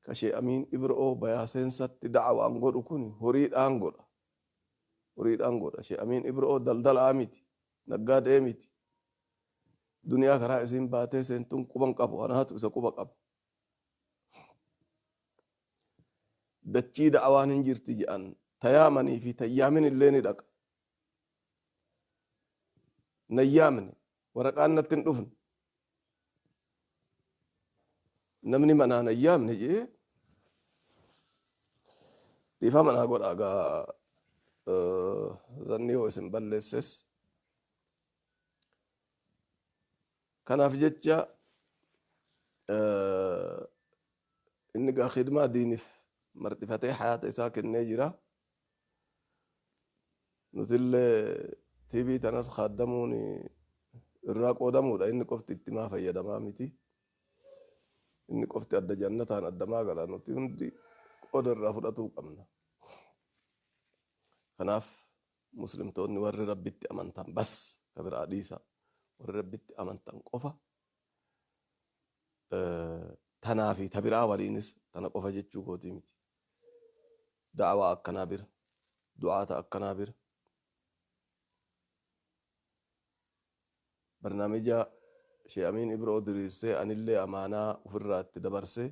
Ka Shee Amiin Ibroo bayaa seensatti da'awaan godhu kun horiidhaan godha. Horiidhaan godha. Shee Amiin Ibroo daldalaa miti. Naggaadee miti. Duniyaa karaa isiin baatee seentuun quban qabu. Anaatu isa quba qaba. Dachii da'awaan hin jirti jedhan tayaamanii fi tayyaamin illee ni dhaqa. Nayyaamne waraqaan natti hin dhufne. Namni manaa nayyaamne jee dhiifama naa godhaa gaa zanni yoo isin balleesses. Kanaaf jecha inni gaa khidmaa diinif marxifatee hayaata isaa kennee jira. Nutillee TV tanas kaaddamuun irraa qoodamuudha. Inni qofti itti maa fayyadamaa miti. Inni qofti adda jannataan addamaa gala. Nuti hundi qooda irraa fudhatuu qabna. Kanaaf muslimtoonni warri Rabbitti amantan bas ka biraa dhiisa. Warri Rabbitti amantan qofa tanaa fi ta biraa waliinis tana qofa jechuu kootii miti. Da'awaa akkanaa bira, du'aata akkanaa bira, barnaamija Shee Amiin Ibroo diriirsee anillee amaanaa ofirraa itti dabarsee